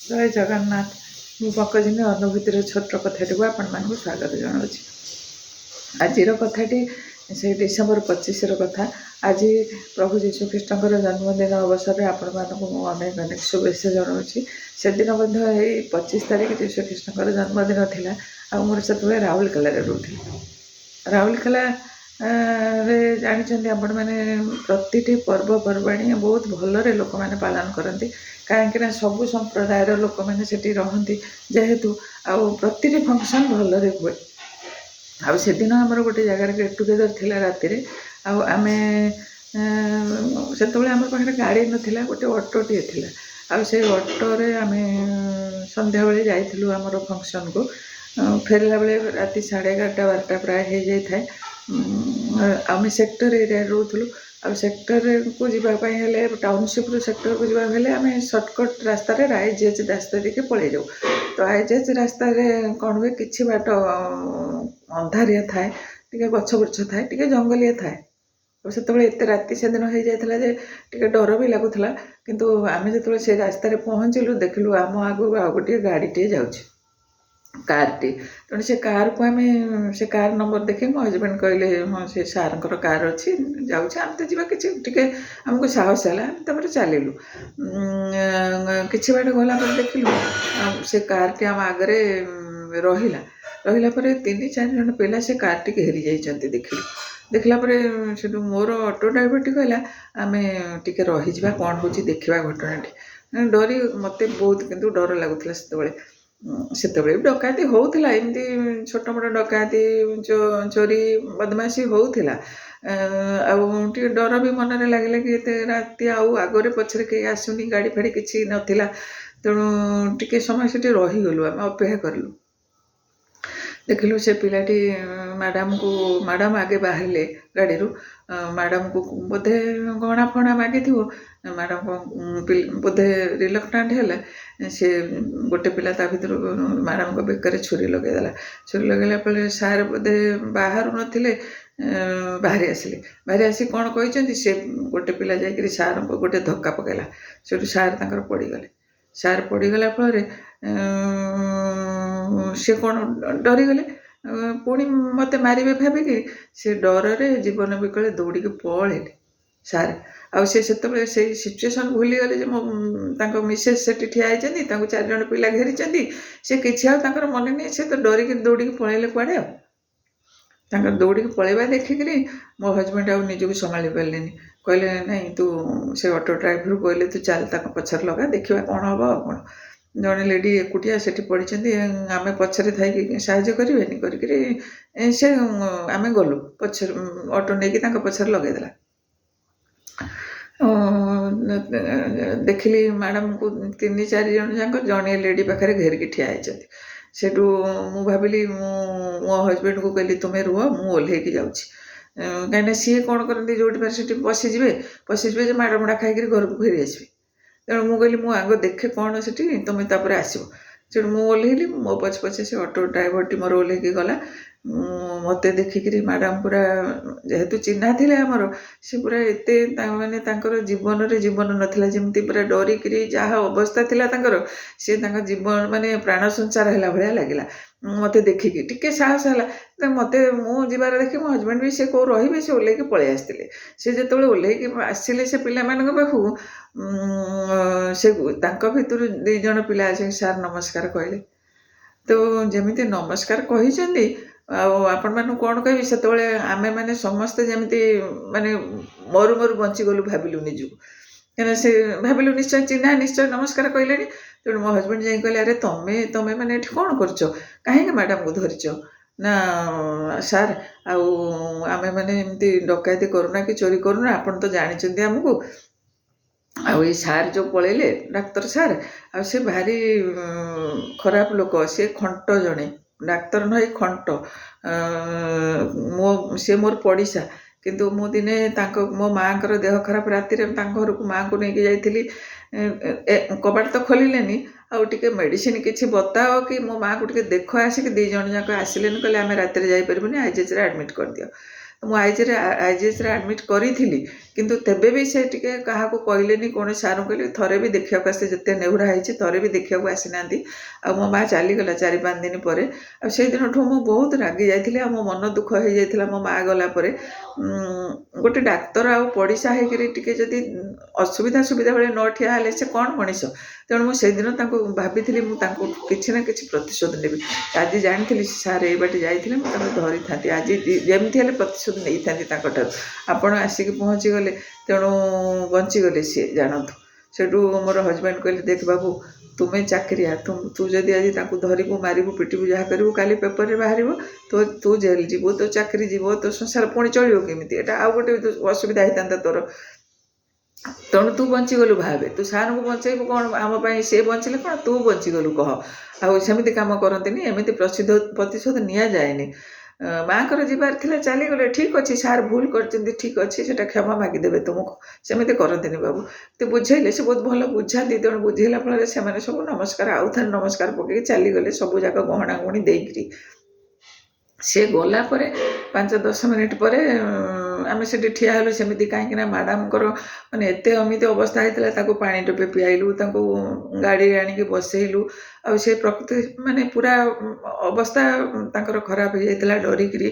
ଜୟ ଜଗନ୍ନାଥ। ମୁଁ ପଙ୍କଜିନୀ, ଅନୁଭୂତିର ଛୋଟ କଥାଟିକୁ ଆପଣମାନଙ୍କୁ ସ୍ୱାଗତ ଜଣାଉଛି। ଆଜିର କଥାଟି ସେଇ ଡିସେମ୍ବର 25ର କଥା। ଆଜି ପ୍ରଭୁ ଯୀଶୁଖ୍ରୀଷ୍ଟଙ୍କର ଜନ୍ମଦିନ ଅବସରରେ ଆପଣମାନଙ୍କୁ ମୁଁ ଅନେକ ଅନେକ ଶୁଭେଚ୍ଛା ଜଣାଉଛି। ସେଦିନ ମଧ୍ୟ ଏଇ 25 ତାରିଖ ଯୀଶୁଖ୍ରୀଷ୍ଟଙ୍କର ଜନ୍ମଦିନ ଥିଲା ଆଉ ମୋର ସେତେବେଳେ ରାଉରକେଲାରେ ରହୁଥିଲି। ରାଉରକେଲା ରେ ଜାଣିଛନ୍ତି ଆପଣମାନେ, ପ୍ରତିଟି ପର୍ବପର୍ବାଣି ବହୁତ ଭଲରେ ଲୋକମାନେ ପାଳନ କରନ୍ତି, କାହିଁକିନା ସବୁ ସମ୍ପ୍ରଦାୟର ଲୋକମାନେ ସେଠି ରହନ୍ତି ଯେହେତୁ, ଆଉ ପ୍ରତିଟି ଫଙ୍କସନ୍ ଭଲରେ ହୁଏ। ଆଉ ସେଦିନ ଆମର ଗୋଟେ ଜାଗାରେ ଗେଟ୍ ଟୁଗେଦର୍ ଥିଲା ରାତିରେ। ଆଉ ଆମେ ସେତେବେଳେ ଆମ ପାଖରେ ଗାଡ଼ି ନଥିଲା, ଗୋଟେ ଅଟୋଟିଏ ଥିଲା। ଆଉ ସେଇ ଅଟୋରେ ଆମେ ସନ୍ଧ୍ୟାବେଳେ ଯାଇଥିଲୁ ଆମର ଫଙ୍କସନ୍କୁ। ଫେରିଲା ବେଳେ ରାତି 11:30 12ଟା ପ୍ରାୟ ହେଇଯାଇଥାଏ। ଆମେ ସେକ୍ଟର ଏରିଆରେ ରହୁଥିଲୁ ଆଉ ସେକ୍ଟରକୁ ଯିବା ପାଇଁ ହେଲେ, ଟାଉନସିପ୍ରୁ ସେକ୍ଟରକୁ ଯିବାକୁ ହେଲେ ଆମେ ସର୍ଟକଟ୍ ରାସ୍ତାରେ ଆଇଜିଏଚ୍ ରାସ୍ତା ଦେଇକି ପଳେଇ ଯାଉ। ତ ଆଇଜିଏଚ୍ ରାସ୍ତାରେ କ'ଣ ହୁଏ, କିଛି ବାଟ ଅନ୍ଧାରିଆ ଥାଏ, ଟିକେ ଗଛ ବୃଛ ଥାଏ, ଟିକେ ଜଙ୍ଗଲିଆ ଥାଏ। ଆଉ ସେତେବେଳେ ଏତେ ରାତି ସେଦିନ ହେଇଯାଇଥିଲା ଯେ ଟିକେ ଡର ବି ଲାଗୁଥିଲା। କିନ୍ତୁ ଆମେ ଯେତେବେଳେ ସେ ରାସ୍ତାରେ ପହଞ୍ଚିଲୁ, ଦେଖିଲୁ ଆମ ଆଗକୁ ଆଉ ଗୋଟିଏ ଗାଡ଼ିଟିଏ ଯାଉଛି, କାର୍ଟି। ତେଣୁ ସେ କାର୍କୁ ଆମେ, ସେ କାର୍ ନମ୍ବର ଦେଖି ମୋ ହଜବେଣ୍ଡ କହିଲେ, "ହଁ, ସେ ସାର୍ଙ୍କର କାର୍ ଅଛି, ଯାଉଛି, ଆମେ ତ ଯିବା।" କିଛି ଟିକେ ଆମକୁ ସାହସ ହେଲା, ଆମେ ତାପରେ ଚାଲିଲୁ। କିଛି ବାଟ ଗଲା ପରେ ଦେଖିଲୁ ସେ କାର୍ଟି ଆମ ଆଗରେ ରହିଲା। ରହିଲା ପରେ ତିନି ଚାରି ଜଣ ପିଲା ସେ କାର୍ଟି ଘେରି ଯାଇଛନ୍ତି ଦେଖିଲୁ। ଦେଖିଲା ପରେ ସେଠୁ ମୋର ଅଟୋ ଡ୍ରାଇଭରଟି କହିଲା, "ଆମେ ଟିକେ ରହିଯିବା, କ'ଣ ହେଉଛି ଦେଖିବା ଘଟଣାଟି।" ଡରି ମୋତେ ବହୁତ କିନ୍ତୁ ଡର ଲାଗୁଥିଲା ସେତେବେଳେ। ସେତେବେଳେ ବି ଡକାୟତି ହେଉଥିଲା, ଏମିତି ଛୋଟ ମୋଟ ଡକାୟତି, ଚୋରି ବଦମାସି ହେଉଥିଲା। ଆଉ ଟିକେ ଡର ବି ମନରେ ଲାଗିଲା କି ଏତେ ରାତି ଆଉ ଆଗରେ ପଛରେ କେହି ଆସୁନି, ଗାଡ଼ି ଫାଡ଼ି କିଛି ନଥିଲା। ତେଣୁ ଟିକେ ସମୟ ସେଠି ରହିଗଲୁ, ଆମେ ଅପେକ୍ଷା କଲୁ। ଦେଖିଲୁ ସେ ପିଲାଟି ମ୍ୟାଡ଼ାମକୁ, ମ୍ୟାଡ଼ାମ ଆଗେ ବାହାରିଲେ ଗାଡ଼ିରୁ, ମ୍ୟାଡ଼ାମକୁ ବୋଧେ ଗହଣା ଫହଣା ମାଗିଥିବ। ମ୍ୟାଡ଼ାମ ବୋଧେ ରିଲକ୍ଟାଣ୍ଟ ହେଲେ। ସେ ଗୋଟେ ପିଲା ତା ଭିତରୁ ମ୍ୟାଡ଼ାମଙ୍କ ବେକରେ ଛୁରୀ ଲଗେଇଦେଲା। ଛୁରୀ ଲଗେଇଲା ପରେ ସାର୍ ବୋଧେ ବାହାରୁ ନଥିଲେ, ବାହାରି ଆସିଲେ। ବାହାରି ଆସି କ'ଣ କହିଛନ୍ତି, ସେ ଗୋଟେ ପିଲା ଯାଇକରି ସାର୍ଙ୍କୁ ଗୋଟେ ଧକ୍କା ପକାଇଲା। ସେଠୁ ସାର୍ ତାଙ୍କର ପଡ଼ିଗଲେ। ସାର୍ ପଡ଼ିଗଲା ଫଳରେ ସେ କ'ଣ ଡରିଗଲେ, ପୁଣି ମୋତେ ମାରିବେ ଭାବିକି ସେ ଡରରେ ଜୀବନ ବିକଳେ ଦୌଡ଼ିକି ପଳେଇଲେ ସାର୍। ଆଉ ସେ ସେତେବେଳେ ସେଇ ସିଚୁଏସନ୍ ଭୁଲିଗଲେ ଯେ ମୋ ତାଙ୍କ ମିସେସ୍ ସେଠି ଠିଆ ହେଇଛନ୍ତି, ତାଙ୍କୁ ଚାରିଜଣ ପିଲା ଘେରିଛନ୍ତି। ସେ କିଛି ଆଉ ତାଙ୍କର ମନେ ନାହିଁ। ସେ ତ ଡରିକି ଦୌଡ଼ିକି ପଳେଇଲେ କୁଆଡ଼େ। ଆଉ ତାଙ୍କର ଦୌଡ଼ିକି ପଳେଇବା ଦେଖିକିରି ମୋ ହଜବେଣ୍ଡ ଆଉ ନିଜକୁ ସମ୍ଭାଳି ପାରିଲେନି। କହିଲେ, "ନାଇଁ, ତୁ," ସେ ଅଟୋ ଡ୍ରାଇଭରକୁ କହିଲେ, "ତୁ ଚାଲ, ତାଙ୍କ ପଛରେ ଲଗା, ଦେଖିବା କ'ଣ ହେବ। ଆଉ କ'ଣ, ଜଣେ ଲେଡ଼ି ଏକୁଟିଆ ସେଠି ପଡ଼ିଛନ୍ତି, ଆମେ ପଛରେ ଥାଇକି ସାହାଯ୍ୟ କରିବେନି?" କରିକିରି ସେ ଆମେ ଗଲୁ ପଛରେ, ଅଟୋ ନେଇକି ତାଙ୍କ ପଛରେ ଲଗେଇଦେଲା। ଦେଖିଲି ମ୍ୟାଡ଼ାମକୁ ତିନି ଚାରି ଜଣ ଯାକ ଜଣେ ଲେଡ଼ି ପାଖରେ ଘେରିକି ଠିଆ ହେଇଛନ୍ତି। ସେଠୁ ମୁଁ ଭାବିଲି, ମୁଁ ମୋ ହଜବେଣ୍ଡକୁ କହିଲି, "ତୁମେ ରୁହ, ମୁଁ ଓହ୍ଲେଇକି ଯାଉଛି।" କାହିଁକିନା ସିଏ କ'ଣ କରନ୍ତି, ଯେଉଁଠି ପାରେ ସେଠି ପଶିଯିବେ, ପଶିଯିବେ ଯେ ମାଡ଼ ମୁଡ଼ା ଖାଇକିରି ଘରକୁ ଫେରି ଆସିବେ। ତେଣୁ ମୁଁ କହିଲି, "ମୁଁ ଆଗ ଦେଖେ କ'ଣ ସେଠି, ତୁମେ ତାପରେ ଆସିବ।" ସେଠୁ ମୁଁ ଓହ୍ଲେଇଲି। ମୋ ପଛେ ପଛେ ସେ ଅଟୋ ଡ୍ରାଇଭରଟି ମୋର ଓହ୍ଲେଇକି ଗଲା। ମୋତେ ଦେଖିକିରି ମ୍ୟାଡ଼ାମ ପୁରା, ଯେହେତୁ ଚିହ୍ନା ଥିଲେ ଆମର, ସେ ପୁରା ଏତେ ମାନେ ତାଙ୍କର ଜୀବନରେ ଜୀବନ ନଥିଲା ଯେମିତି, ପୁରା ଡରିକିରି ଯାହା ଅବସ୍ଥା ଥିଲା ତାଙ୍କର, ସେ ତାଙ୍କ ଜୀବନ ମାନେ ପ୍ରାଣ ସଞ୍ଚାର ହେଲା ଭଳିଆ ଲାଗିଲା ମୋତେ ଦେଖିକି। ଟିକେ ସାହସ ହେଲା ତ ମୋତେ। ମୁଁ ଯିବାର ଦେଖି ମୋ ହଜବେଣ୍ଡ ବି, ସେ କେଉଁ ରହିବେ, ସେ ଓହ୍ଲେଇକି ପଳେଇ ଆସିଥିଲେ। ସେ ଯେତେବେଳେ ଓହ୍ଲେଇକି ଆସିଲେ ସେ ପିଲାମାନଙ୍କ ପାଖକୁ, ସେ ତାଙ୍କ ଭିତରୁ ଦୁଇ ଜଣ ପିଲା ଆସିକି "ସାର୍ ନମସ୍କାର" କହିଲେ। ତ ଯେମିତି ନମସ୍କାର କହିଛନ୍ତି, ଆଉ ଆପଣମାନଙ୍କୁ କ'ଣ କହିବି, ସେତେବେଳେ ଆମେମାନେ ସମସ୍ତେ ଯେମିତି ମାନେ ମରୁ ମରୁ ବଞ୍ଚିଗଲୁ ଭାବିଲୁ ନିଜକୁ। କାହିଁକିନା ସେ ଭାବିଲୁ ନିଶ୍ଚୟ ଚିହ୍ନା, ନିଶ୍ଚୟ ନମସ୍କାର କହିଲେଣି। ତେଣୁ ମୋ ହଜବେଣ୍ଡ ଯାଇ କହିଲେ, "ଆରେ, ତମେ ମାନେ ଏଠି କ'ଣ କରୁଛ? କାହିଁକି ମ୍ୟାଡ଼ାମକୁ ଧରିଛ?" "ନା ସାର୍, ଆଉ ଆମେମାନେ ଏମିତି ଡକାୟତି କରୁନା କି ଚୋରି କରୁନା, ଆପଣ ତ ଜାଣିଛନ୍ତି ଆମକୁ। ଆଉ ଏଇ ସାର୍ ଯେଉଁ ପଳେଇଲେ, ଡାକ୍ତର ସାର୍, ଆଉ ସେ ଭାରି ଖରାପ ଲୋକ। ସେ ଖଣ୍ଟ ଜଣେ, ଡାକ୍ତର ନୁହେଁ, ଖଣ୍ଟ। ମୋ ସେ ମୋର ପଡ଼ିଶା। କିନ୍ତୁ ମୁଁ ଦିନେ ତାଙ୍କ, ମୋ ମାଆଙ୍କର ଦେହ ଖରାପ, ରାତିରେ ତାଙ୍କ ଘରକୁ ମାଆଙ୍କୁ ନେଇକି ଯାଇଥିଲି। କବାଟ ତ ଖୋଲିଲେନି, ଆଉ ଟିକେ ମେଡ଼ିସିନ କିଛି ବତାଅ କି ମୋ ମାଆକୁ ଟିକେ ଦେଖ ଆସିକି, ଦୁଇ ଜଣ ଯାକ ଆସିଲେନି। କହିଲେ, 'ଆମେ ରାତିରେ ଯାଇପାରିବୁନି, ଆଇଜିଏଚ୍ରେ ଆଡ଼ମିଟ୍ କରିଦିଅ।' ମୁଁ ଆଇଜିଏଚ୍ରେ ଆଡ଼ମିଟ୍ କରିଥିଲି। କିନ୍ତୁ ତେବେ ବି ସେ ଟିକେ କାହାକୁ କହିଲେନି, କୌଣସି ସାର୍ଙ୍କୁ କହିଲେ ଥରେ ବି ଦେଖିବାକୁ ଆସେ, ଯେତେ ନେହୁରା ହେଇଛି ଥରେ ବି ଦେଖିବାକୁ ଆସିନାହାନ୍ତି। ଆଉ ମୋ ମା' ଚାଲିଗଲା 4-5 ଦିନ ପରେ। ଆଉ ସେଇ ଦିନଠୁ ମୁଁ ବହୁତ ରାଗି ଯାଇଥିଲି ଆଉ ମୋ ମନ ଦୁଃଖ ହେଇଯାଇଥିଲା ମୋ ମା' ଗଲା ପରେ। ଗୋଟେ ଡାକ୍ତର ଆଉ ପଡ଼ିଶା ହେଇକିରି ଟିକେ ଯଦି ଅସୁବିଧା ସୁବିଧା ବେଳେ ନ ଠିଆ ହେଲେ ସେ କ'ଣ ମଣିଷ। ତେଣୁ ମୁଁ ସେଇଦିନ ତାଙ୍କୁ ଭାବିଥିଲି ମୁଁ ତାଙ୍କୁ କିଛି ନା କିଛି ପ୍ରତିଶୋଧ ନେବି। ଆଜି ଜାଣିଥିଲି ସାର୍ ଏଇ ବାଟେ ଯାଇଥିଲେ ମୁଁ ତାଙ୍କୁ ଧରିଥାନ୍ତି, ଆଜି ଯେମିତି ହେଲେ ପ୍ରତିଶୋଧ ନେଇଥାନ୍ତି ତାଙ୍କଠାରୁ। ଆପଣ ଆସିକି ପହଞ୍ଚିଗଲେ, ତେଣୁ ବଞ୍ଚିଗଲେ ସିଏ ଜାଣନ୍ତୁ। ସେଠୁ ମୋର ହଜବେଣ୍ଡ କହିଲେ, ଦେଖ ବାବୁ ତୁମେ ଚାକିରିଆ, ତୁ ଯଦି ଆଜି ତାଙ୍କୁ ଧରିବୁ, ମାରିବୁ, ପିଟିବୁ, ଯାହା କରିବୁ, କାଲି ପେପରରେ ବାହାରିବ, ତୁ ଜେଲ୍ ଯିବୁ, ତୋ ଚାକିରି ଯିବ, ତୋ ସଂସାର ପୁଣି ଚଳିବ କେମିତି, ଏଇଟା ଆଉ ଗୋଟେ ଅସୁବିଧା ହେଇଥାନ୍ତା ତୋର। ତେଣୁ ତୁ ବଞ୍ଚିଗଲୁ ଭାବେ, ତୁ ସାର୍ଙ୍କୁ ବଞ୍ଚେଇବୁ କ'ଣ ଆମ ପାଇଁ, ସେ ବଞ୍ଚିଲେ କ'ଣ, ତୁ ବଞ୍ଚିଗଲୁ କହ। ଆଉ ସେମିତି କାମ କରନ୍ତିନି, ଏମିତି ପ୍ରତିଶୋଧ ନିଆଯାଏନି। ମାଆଙ୍କର ଯିବାର ଥିଲା ଚାଲିଗଲେ, ଠିକ୍ ଅଛି, ସାର୍ ଭୁଲ କରିଛନ୍ତି, ଠିକ୍ ଅଛି, ସେଟା କ୍ଷମା ମାଗିଦେବେ ତୁମକୁ, ସେମିତି କରନ୍ତିନି ବାବୁ। ତୁ ବୁଝେଇଲେ, ସେ ବହୁତ ଭଲ ବୁଝାନ୍ତି, ତେଣୁ ବୁଝେଇଲା ଫଳରେ ସେମାନେ ସବୁ ନମସ୍କାର ଆଉ ଥରେ ନମସ୍କାର ପକେଇକି ଚାଲିଗଲେ, ସବୁ ଯାକ ଗହଣା ଗୁଣି ଦେଇକିରି। ସେ ଗଲା ପରେ 5-10 ମିନିଟ୍ ପରେ ଆମେ ସେଠି ଠିଆ ହେଲୁ ସେମିତି, କାହିଁକିନା ମ୍ୟାଡ଼ାମଙ୍କର ମାନେ ଏତେ ଏମିତି ଅବସ୍ଥା ହେଇଥିଲା, ତାକୁ ପାଣି ଟୋପେ ପିଆଇଲୁ, ତାଙ୍କୁ ଗାଡ଼ିରେ ଆଣିକି ବସେଇଲୁ। ଆଉ ସେ ପ୍ରକୃତି ମାନେ ପୁରା ଅବସ୍ଥା ତାଙ୍କର ଖରାପ ହେଇଯାଇଥିଲା, ଡରିକିରି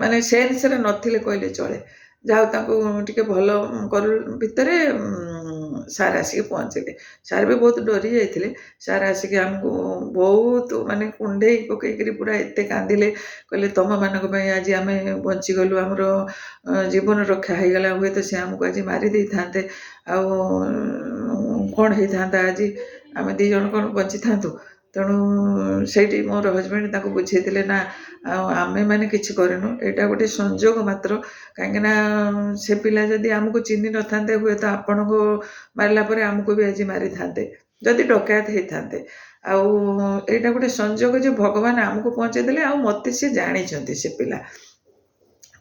ମାନେ ସେନ୍ସରେ ନଥିଲେ କହିଲେ ଚଳେ। ଯାହା ହଉ ତାଙ୍କୁ ଟିକେ ଭଲ କରୁ ଭିତରେ ସାର୍ ଆସିକି ପହଞ୍ଚିଲେ। ସାର୍ ବି ବହୁତ ଡରି ଯାଇଥିଲେ। ସାର୍ ଆସିକି ଆମକୁ ବହୁତ ମାନେ କୁଣ୍ଢେଇ ପକେଇକିରି ପୁରା ଏତେ କାନ୍ଦିଲେ, କହିଲେ ତମମାନଙ୍କ ପାଇଁ ଆଜି ଆମେ ବଞ୍ଚିଗଲୁ, ଆମର ଜୀବନ ରକ୍ଷା ହେଇଗଲା, ହୁଏତ ସେ ଆମକୁ ଆଜି ମାରି ଦେଇଥାନ୍ତେ, ଆଉ କ'ଣ ହେଇଥାନ୍ତା ଆଜି, ଆମେ 2 ଜଣ କ'ଣ ବଞ୍ଚିଥାନ୍ତୁ। ତେଣୁ ସେଇଠି ମୋର ହଜବେଣ୍ଡ ତାଙ୍କୁ ବୁଝେଇଥିଲେ, ନା ଆଉ ଆମେମାନେ କିଛି କରିନୁ, ଏଇଟା ଗୋଟେ ସଂଯୋଗ ମାତ୍ର, କାହିଁକିନା ସେ ପିଲା ଯଦି ଆମକୁ ଚିହ୍ନି ନଥାନ୍ତେ ହୁଏତ ଆପଣଙ୍କୁ ମାରିଲା ପରେ ଆମକୁ ବି ଆଜି ମାରିଥାନ୍ତେ, ଯଦି ଡକାୟତ ହେଇଥାନ୍ତେ। ଆଉ ଏଇଟା ଗୋଟେ ସଂଯୋଗ ଯେ ଭଗବାନ ଆମକୁ ପହଞ୍ଚେଇ ଦେଲେ, ଆଉ ମୋତେ ସେ ଜାଣିଛନ୍ତି ସେ ପିଲା,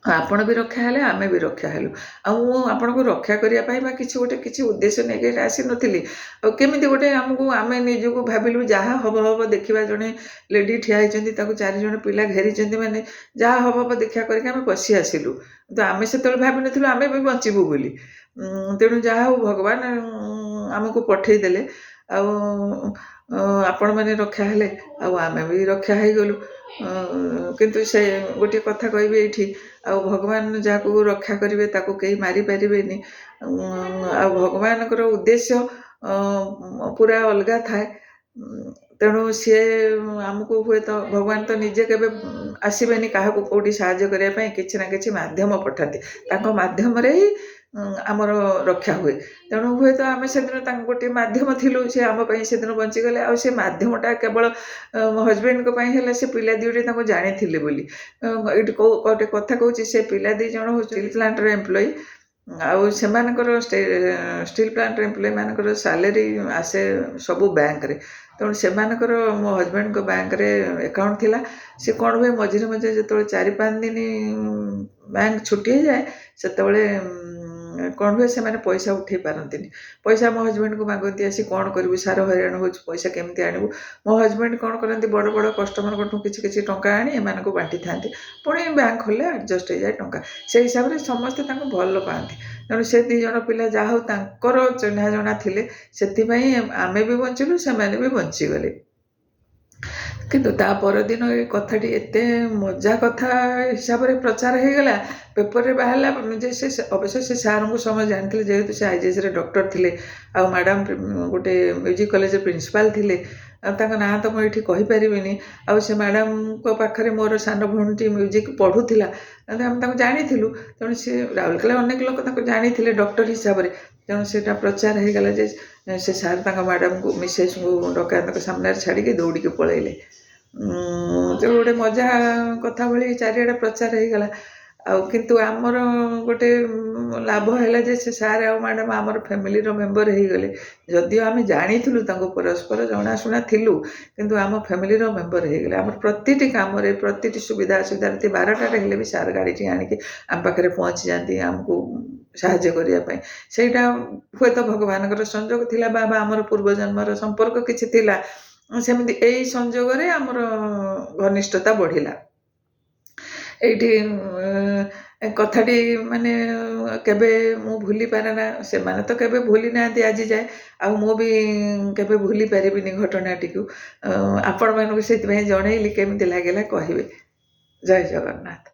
ଆପଣ ବି ରକ୍ଷା ହେଲେ, ଆମେ ବି ରକ୍ଷା ହେଲୁ। ଆଉ ମୁଁ ଆପଣଙ୍କୁ ରକ୍ଷା କରିବା ପାଇଁ ବା କିଛି ଗୋଟେ କିଛି ଉଦ୍ଦେଶ୍ୟ ନେଇକି ଆସିନଥିଲି, ଆଉ କେମିତି ଗୋଟେ ଆମକୁ ଆମେ ନିଜକୁ ଭାବିଲୁ ଯାହା ହବ ହବ ଦେଖିବା, ଜଣେ ଲେଡ଼ି ଠିଆ ହେଇଛନ୍ତି, ତାକୁ 4 ଜଣ ପିଲା ଘେରିଛନ୍ତି, ମାନେ ଯାହା ହବ ହବ ଦେଖିବା କରିକି ଆମେ ପଶି ଆସିଲୁ। କିନ୍ତୁ ଆମେ ସେତେବେଳେ ଭାବିନଥିଲୁ ଆମେ ବି ବଞ୍ଚିବୁ ବୋଲି। ତେଣୁ ଯାହା ହଉ ଭଗବାନ ଆମକୁ ପଠେଇଦେଲେ, ଆଉ ଆପଣମାନେ ରକ୍ଷା ହେଲେ, ଆଉ ଆମେ ବି ରକ୍ଷା ହେଇଗଲୁ। କିନ୍ତୁ ସେ ଗୋଟିଏ କଥା କହିବି ଏଇଠି, ଆଉ ଭଗବାନ ଯାହାକୁ ରକ୍ଷା କରିବେ ତାକୁ କେହି ମାରିପାରିବେନି। ଆଉ ଭଗବାନଙ୍କର ଉଦ୍ଦେଶ୍ୟ ପୁରା ଅଲଗା ଥାଏ। ତେଣୁ ସିଏ ଆମକୁ ହୁଏତ ଭଗବାନ ତ ନିଜେ କେବେ ଆସିବେନି କାହାକୁ କେଉଁଠି ସାହାଯ୍ୟ କରିବା ପାଇଁ, କିଛି ନା କିଛି ମାଧ୍ୟମ ପଠାନ୍ତି, ତାଙ୍କ ମାଧ୍ୟମରେ ହିଁ ଆମର ରକ୍ଷା ହୁଏ। ତେଣୁ ହୁଏତ ଆମେ ସେଦିନ ତାଙ୍କ ଗୋଟିଏ ମାଧ୍ୟମ ଥିଲୁ, ସେ ଆମ ପାଇଁ ସେଦିନ ବଞ୍ଚିଗଲେ। ଆଉ ସେ ମାଧ୍ୟମଟା କେବଳ ମୋ ହଜବେଣ୍ଡଙ୍କ ପାଇଁ ହେଲା, ସେ ପିଲା ଦୁଇଟି ତାଙ୍କୁ ଜାଣିଥିଲେ ବୋଲି। ଏଇଠି ଗୋଟେ କଥା କହୁଛି, ସେ ପିଲା 2 ଜଣ ହେଉଛି ଷ୍ଟିଲ୍ ପ୍ଲାଣ୍ଟର ଏମ୍ପ୍ଲୟି, ଆଉ ସେମାନଙ୍କର ଷ୍ଟିଲ୍ ପ୍ଲାଣ୍ଟର ଏମ୍ପ୍ଲୟିମାନଙ୍କର ସାଲେରୀ ଆସେ ସବୁ ବ୍ୟାଙ୍କରେ। ତେଣୁ ସେମାନଙ୍କର ମୋ ହଜବେଣ୍ଡଙ୍କ ବ୍ୟାଙ୍କରେ ଆକାଉଣ୍ଟ ଥିଲା। ସେ କ'ଣ ହୁଏ ମଝିରେ ମଝିରେ ଯେତେବେଳେ 4-5 ଦିନ ବ୍ୟାଙ୍କ ଛୁଟି ହେଇଯାଏ, ସେତେବେଳେ କ'ଣ ହୁଏ ସେମାନେ ପଇସା ଉଠେଇ ପାରନ୍ତିନି। ପଇସା ମୋ ହଜବେଣ୍ଡକୁ ମାଗନ୍ତି, ଆସି କ'ଣ କରିବୁ ସାର ହଇରାଣ ହେଉଛୁ, ପଇସା କେମିତି ଆଣିବୁ। ମୋ ହଜବେଣ୍ଡ କ'ଣ କରନ୍ତି, ବଡ଼ ବଡ଼ କଷ୍ଟମରଙ୍କଠୁ କିଛି କିଛି ଟଙ୍କା ଆଣି ଏମାନଙ୍କୁ ବାଣ୍ଟିଥାନ୍ତି, ପୁଣି ବ୍ୟାଙ୍କ ଖୋଲିଲେ ଆଡ଼ଜଷ୍ଟ ହେଇଯାଏ ଟଙ୍କା। ସେଇ ହିସାବରେ ସମସ୍ତେ ତାଙ୍କୁ ଭଲ ପାଆନ୍ତି। ତେଣୁ ସେ 2 ଜଣ ପିଲା ଯାହା ହଉ ତାଙ୍କର ଚିହ୍ନା ଜଣା ଥିଲେ, ସେଥିପାଇଁ ଆମେ ବି ବଞ୍ଚିଲୁ, ସେମାନେ ବି ବଞ୍ଚିଗଲେ। କିନ୍ତୁ ତା ପରଦିନ ଏ କଥାଟି ଏତେ ମଜା କଥା ହିସାବରେ ପ୍ରଚାର ହେଇଗଲା, ପେପରରେ ବାହାରିଲା ଯେ ସେ ଅବଶ୍ୟ ସେ ସାର୍ଙ୍କୁ ସମସ୍ତେ ଜାଣିଥିଲେ, ଯେହେତୁ ସେ ଆଇଜିଏଚ୍ରେ ଡକ୍ଟର ଥିଲେ, ଆଉ ମ୍ୟାଡ଼ାମ୍ ଗୋଟେ ମ୍ୟୁଜିକ୍ କଲେଜର ପ୍ରିନ୍ସିପାଲ୍ ଥିଲେ, ଆଉ ତାଙ୍କ ନାଁ ତ ମୁଁ ଏଇଠି କହିପାରିବିନି। ଆଉ ସେ ମ୍ୟାଡ଼ାମ୍ଙ୍କ ପାଖରେ ମୋର ସାନ ଭଉଣୀଟି ମ୍ୟୁଜିକ୍ ପଢ଼ୁଥିଲା, ଆମେ ତାଙ୍କୁ ଜାଣିଥିଲୁ। ତେଣୁ ସେ ରାଉରକେଲା ଅନେକ ଲୋକ ତାଙ୍କୁ ଜାଣିଥିଲେ ଡକ୍ଟର ହିସାବରେ। ତେଣୁ ସେଇଟା ପ୍ରଚାର ହେଇଗଲା ଯେ ସେ ସାର୍ ତାଙ୍କ ମ୍ୟାଡ଼ାମ୍ଙ୍କୁ ମିସେସ୍ଙ୍କୁ ଡକାୟତଙ୍କ ସାମ୍ନାରେ ଛାଡ଼ିକି ଦୌଡ଼ିକି ପଳେଇଲେ। ତେଣୁ ଗୋଟେ ମଜା କଥା ଭଳି ଚାରିଆଡ଼େ ପ୍ରଚାର ହେଇଗଲା। ଆଉ କିନ୍ତୁ ଆମର ଗୋଟେ ଲାଭ ହେଲା ଯେ ସେ ସାର୍ ଆଉ ମ୍ୟାଡ଼ାମ୍ ଆମର ଫ୍ୟାମିଲିର ମେମ୍ବର ହେଇଗଲେ। ଯଦିଓ ଆମେ ଜାଣିଥିଲୁ ତାଙ୍କୁ, ପରସ୍ପର ଜଣାଶୁଣା ଥିଲୁ, କିନ୍ତୁ ଆମ ଫ୍ୟାମିଲିର ମେମ୍ବର ହେଇଗଲେ। ଆମର ପ୍ରତିଟି କାମରେ, ପ୍ରତିଟି ସୁବିଧା ଅସୁବିଧା, ରାତି 12ଟାରେ ହେଲେ ବି ସାର୍ ଗାଡ଼ିଟି ଆଣିକି ଆମ ପାଖରେ ପହଞ୍ଚିଯାଆନ୍ତି ଆମକୁ ସାହାଯ୍ୟ କରିବା ପାଇଁ। ସେଇଟା ହୁଏତ ଭଗବାନଙ୍କର ସଂଯୋଗ ଥିଲା ବା ଆମର ପୂର୍ବଜନ୍ମର ସମ୍ପର୍କ କିଛି ଥିଲା, ସେମିତି ଏଇ ସଂଯୋଗରେ ଆମର ଘନିଷ୍ଠତା ବଢ଼ିଲା। ଏଇଠି କଥାଟି ମାନେ କେବେ ମୁଁ ଭୁଲି ପାରେନା। ସେମାନେ ତ କେବେ ଭୁଲି ନାହାନ୍ତି ଆଜି ଯାଏ, ଆଉ ମୁଁ ବି କେବେ ଭୁଲି ପାରିବିନି ଘଟଣାଟିକୁ। ଆପଣମାନଙ୍କୁ ସେଥିପାଇଁ ଜଣେଇଲି, କେମିତି ଲାଗିଲା କହିବେ। ଜୟ ଜଗନ୍ନାଥ।